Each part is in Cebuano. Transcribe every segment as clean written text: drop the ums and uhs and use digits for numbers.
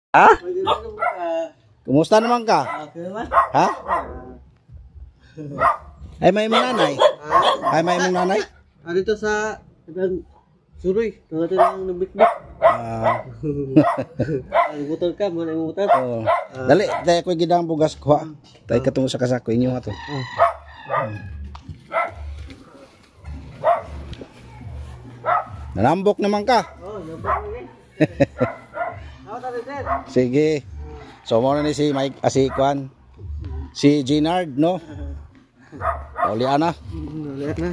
Ha? Kumusta naman ka? Okay naman. Ha? Ay, may imong nanay? Ay, may imong nanay? Ah, dito sa ibang Suroy. Ito natin ang nabikbik. Ah, Ay, motor ka, muna yung motor. Oh. Dali, tayo ko'y gidang bugas kuha. Tayo katungo sa kasako inyo ha to. Nanambok naman ka. Oh, nabak mo eh. Ako tayo, sir. Sige. So mo na ni si Mike, ah, si Kwan. Si Ginard, no? Naulian na. Ulit na.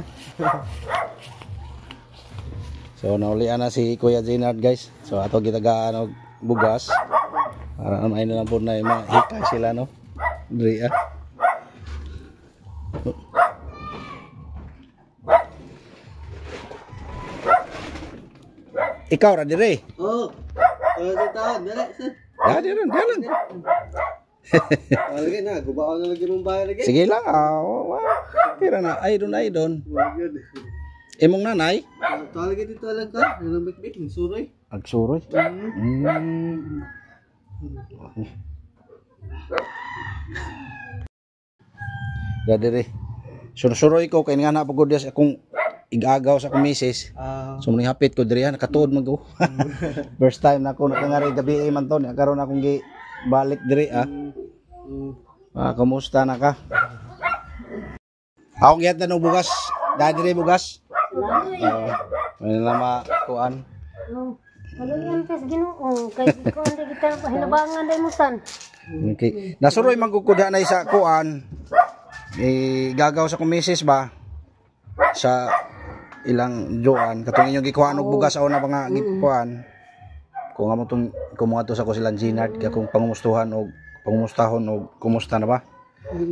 So naulian na si Kuya Ginard, guys. So ato gitagaan og bugas. Para may na lang po na mahikay sila, no? Diri ah. Ikaw ra dire. Oh. Oh, sa taon. Dali, sir. Ya, dire, dire lang. Oh, lagi na. Gubao na lagi mong bahay lagi. Sige lang. Ah, oh, ah. Tira na. Ay don, ay don. Good. Imong nanay? Ito lagi dito lang ka. Nabikbik, ng Suroy. Agsuroy. Da dire. Sursuroy ko kay nga na pagod sa akong igagaw sa akong misis. Ah, So muni hapit ko diri nakatuod man ko. First time na ako nakangari gabi eh, man to karon akong gi balik diri ah. Ah, kumusta na ka? Akong gihatdan og bugas. Da diri bugas. Oo. May na makuan. Oh, Kaluyan kas Ginoo kay kuan di kita hinabangan day mo san. Okay. Nasuroy man gud ko na isa kuan. Eh, gagaw sa akong misis ba sa ilang joan katong inyong gikuhaan og bugas sa una pa nga gikuhaan kung amo tong kumuha to sa ko silang Ginard kaya kung pangumustuhan og pangumustahon og kumusta na ba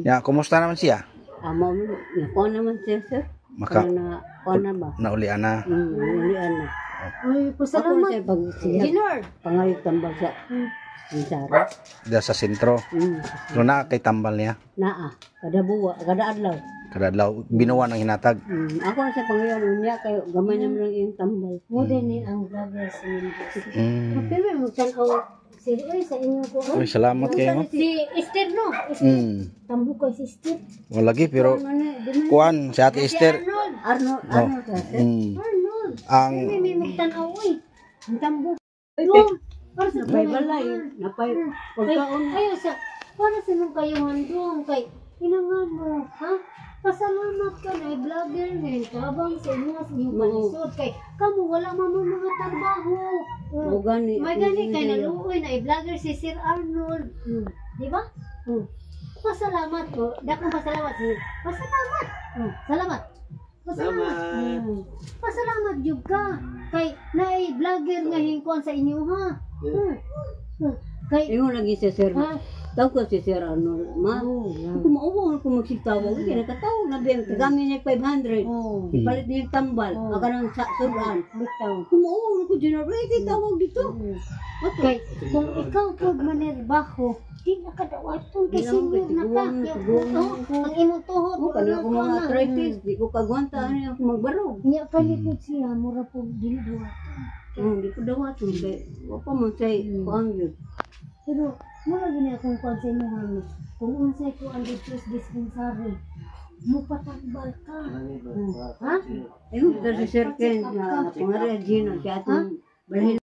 ya, kumusta naman siya? Amo, nakuha naman siya, sir. Maka Ano na, kuha na ba? naulian na. Ulian na. Uy, Ako pasalamat. siya pag siya, Ginard. pangalit tambal sa Sara. Da sa sentro. So na kay tambal niya. Naa, kada buwa, kada adlaw. Kada adlaw binuwan ang hinatag. Ako na siya pangayon niya kayo gamay naman lang iyong tambal. Mo din ni ang vlogger si Mendoza. Pero mo tan-aw si oy sa inyong kuan. Uy, salamat kayo, ma'am. Si Esther no. Esther. Tambo kay si Esther. Wala lagi pero kuan si Ate Esther. Arnold. Arnold, Arnold ka, sir. Arnold. Ang May may magtan-aw oy. Ang tambo. Dong. Para sa Napay balay, napay pagkaon. Ayo sa para sa nung kayo handong kay inangan mo, ha? Pasalamat ka na vlogger ngayon tabang sa inyo sa inyong kalisod kay kamo wala man mo mga trabaho. O gani. May gani kay naluoy na i-vlogger si Sir Arnold. Di ba? Pasalamat ko. Dakong pasalamat si. Pasalamat. Salamat. Pasalamat. Salamat. Pasalamat jud ka kay naay vlogger nga hingkuan sa inyo ha. Kay Ingon lagi siya, sir. ha? Tawag ko si Sir Arnold, ma. Ako mauwaw ako magsitawag. Kaya nakatawag na ba? Tagami niya 500. Oh. Ipalit niya yung tambal. Aka ng sa sudan. Bitaw. Kumauwaw ako dyan. Ay, kay tawag dito. Ato. Kay kung ikaw pag manerbaho, di na kadawaton kay Di naman, senior na ka. tiguang, tiguang Oh, ang imong tuhod Oh, kana ako mga na. arthritis. Di ko kagwanta. Ano yung magbarog. Nya kalikod siya mura po dili dawaton. Oh, di ko dawaton. Kay, wapa man say, kuang yun. Pero mura gini akong kuan sa inyo nga kung unsay ko ang dito sa dispensary, mupatambal ka. Ha? Ayun, si Sir Ken, na pangaral Gino, siya atong balhin.